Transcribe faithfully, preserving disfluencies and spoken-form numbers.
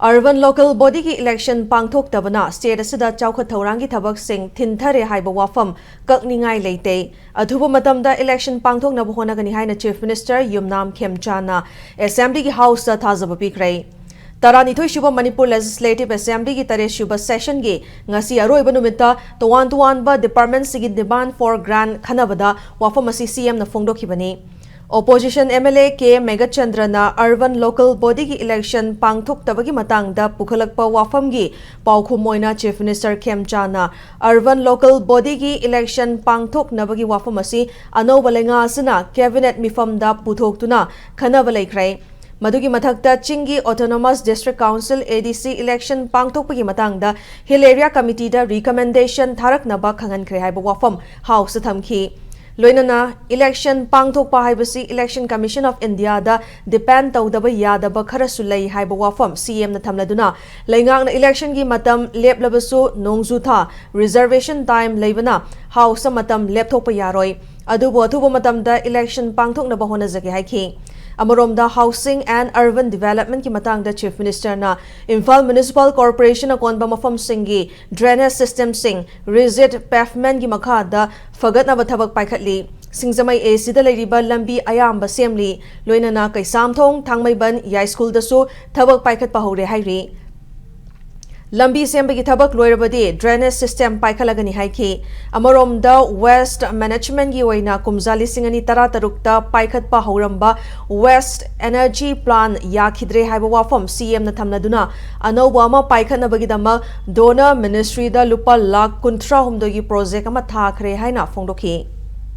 Urban local bodyꯒꯤ election ꯄꯥꯡꯊꯣꯛꯇꯕꯅ state ꯑꯁꯤꯗ ꯆꯥꯎꯈꯠ ꯊꯧꯔꯥꯡꯒꯤ ꯊꯕꯛꯁꯤꯡ ꯊꯤꯟꯊꯔꯦ ꯍꯥꯏꯕ ꯋꯥꯐꯝ ꯀꯛꯅꯤꯡꯉꯥꯏ ꯂꯩꯇꯦ꯫ ꯑꯊꯨꯕ ꯃꯇꯝꯗ election ꯄꯥꯡꯊꯣꯛꯅꯕ ꯍꯣꯠꯅꯒꯅꯤ ꯍꯥꯏꯅ Chief Minister ꯌꯨꯝꯅꯥꯝ ꯈꯦꯝꯆꯥꯟꯅ Assemblyꯒꯤ Houseꯇ ꯊꯥꯖꯕ ꯄꯤꯈ꯭ꯔꯦ꯫ ꯇꯔꯥꯅꯤꯊꯣꯏ ꯁꯨꯕ Manipur Legislative Assemblyꯒꯤ ꯇꯔꯦꯠ ꯁꯨꯕ sessionꯒꯤ ꯉꯁꯤ ꯑꯔꯣꯏꯕ ꯅꯨꯃꯤꯠꯇ ꯇꯣꯉꯥꯟ ꯇꯣꯉꯥꯟꯕ departmentꯁꯤꯡꯒꯤ demand for grant ꯈꯟꯅꯕꯗ ꯋꯥꯐꯝ ꯑꯁꯤ CMꯅ ꯐꯣꯡꯗꯣꯛꯈꯤꯕꯅꯤ꯫ Opposition MLA ꯀꯦ ꯃꯦꯘꯆꯟꯗ꯭ꯔꯅ urban local bodyꯒꯤ election ꯄꯥꯡꯊꯣꯛꯇꯕꯒꯤ ꯃꯇꯥꯡꯗ ꯄꯨꯈꯠꯂꯛꯄ ꯋꯥꯐꯝꯒꯤ ꯄꯥꯎꯈꯨꯝ ꯑꯣꯏꯅ Chief Minister ꯈꯦꯝꯆꯥꯟꯅ urban local bodyꯒꯤ election ꯄꯥꯡꯊꯣꯛꯅꯕꯒꯤ ꯋꯥꯐꯝ ꯑꯁꯤ ꯑꯅꯧꯕ ꯂꯩꯉꯥꯛ ꯑꯁꯤꯅ cabinet ꯃꯤꯐꯝꯗ ꯄꯨꯊꯣꯛꯇꯨꯅ ꯈꯟꯅꯕ ꯂꯩꯈ꯭ꯔꯦ꯫ ꯃꯗꯨꯒꯤ ꯃꯊꯛꯇ ꯆꯤꯡꯒꯤ Autonomous District Council, ADC, election ꯄꯥꯡꯊꯣꯛꯄꯒꯤ ꯃꯇꯥꯡꯗ Hill Area Committeeꯗ recommendation ꯊꯥꯔꯛꯅꯕ ꯈꯪꯍꯟꯈ꯭ꯔꯦ ꯍꯥꯏꯕ ꯋꯥꯐꯝ Houseꯇ ꯊꯝꯈꯤ꯫ ꯂꯣꯏꯅꯅ election ꯄꯥꯡꯊꯣꯛꯄ ꯍꯥꯏꯕꯁꯤ Election Commission of Indiaꯗ depend ꯇꯧꯗꯕ ꯌꯥꯗꯕ ꯈꯔꯁꯨ ꯂꯩ ꯍꯥꯏꯕ ꯋꯥꯐꯝ CMꯅ ꯊꯝꯂꯗꯨꯅ, ꯂꯩꯉꯥꯛꯅ electionꯒꯤ ꯃꯇꯝ ꯂꯦꯞꯂꯕꯁꯨ ꯅꯣꯡꯖꯨ ꯊꯥ reservation time ꯂꯩꯕꯅ Houseꯇ ꯃꯇꯝ ꯂꯦꯞꯊꯣꯛꯄ ꯌꯥꯔꯣꯏ꯫ ꯑꯗꯨꯕꯨ ꯑꯊꯨꯕ ꯃꯇꯝꯗ election ꯄꯥꯡꯊꯣꯛꯅꯕ ꯍꯣꯠꯅꯖꯒꯦ ꯍꯥꯏꯈꯤ꯫ ꯑꯃꯔꯣꯝꯗ Housing and Urban Developmentꯀꯤ ꯃꯇꯥꯡꯗ Chief Ministerꯅ ꯏꯝꯐꯥꯜ Municipal Corporationꯅ ꯀꯣꯟꯕ ꯃꯐꯝꯁꯤꯡꯒꯤ drainage systemꯁꯤꯡ, rigid pavementꯀꯤ ꯃꯈꯥꯗ ꯐꯒꯠꯅꯕ ꯊꯕꯛ ꯄꯥꯏꯈꯠꯂꯤ꯫ ꯁꯤꯡꯖꯃꯩ ACꯗ ꯂꯩꯔꯤꯕ ꯂꯝꯕꯤ ꯑꯌꯥꯝꯕ ꯁꯦꯝꯂꯤ꯫ ꯂꯣꯏꯅꯅ ꯀꯩꯁꯥꯝꯊꯣꯡ, ꯊꯥꯡꯃꯩꯕꯟ, ꯌꯥꯏꯁ꯭ꯀꯨꯜꯗꯁꯨ ꯊꯕꯛ ꯄꯥꯏꯈꯠꯄ ꯍꯧꯔꯦ ꯍꯥꯏꯔꯤ꯫ ꯂꯝꯕꯤ ꯁꯦꯝꯕꯒꯤ ꯊꯕꯛ ꯂꯣꯏꯔꯕꯗꯤ drainage system ꯄꯥꯏꯈꯠꯂꯒꯅꯤ ꯍꯥꯏꯈꯤ꯫ ꯑꯃꯔꯣꯝꯗ waste managementꯀꯤ ꯑꯣꯏꯅ ꯀꯨꯝꯖꯥ ꯂꯤꯁꯤꯡ ꯑꯅꯤ ꯇꯔꯥꯇꯔꯨꯛꯇ ꯄꯥꯏꯈꯠꯄ ꯍꯧꯔꯝꯕ waste energy plant ꯌꯥꯈꯤꯗ꯭ꯔꯦ ꯍꯥꯏꯕ ꯋꯥꯐꯝ CMꯅ ꯊꯝꯂꯗꯨꯅ, ꯑꯅꯧꯕ ꯑꯃ ꯄꯥꯏꯈꯠꯅꯕꯒꯤꯗꯃꯛ DoNER Ministryꯗ ꯂꯨꯄꯥ ꯂꯥꯈ ꯀꯨꯟꯊ꯭ꯔꯥ ꯍꯨꯝꯗꯣꯏꯒꯤ project ꯑꯃ ꯊꯥꯈ꯭ꯔꯦ ꯍꯥꯏꯅ ꯐꯣꯡꯗꯣꯛꯈꯤ꯫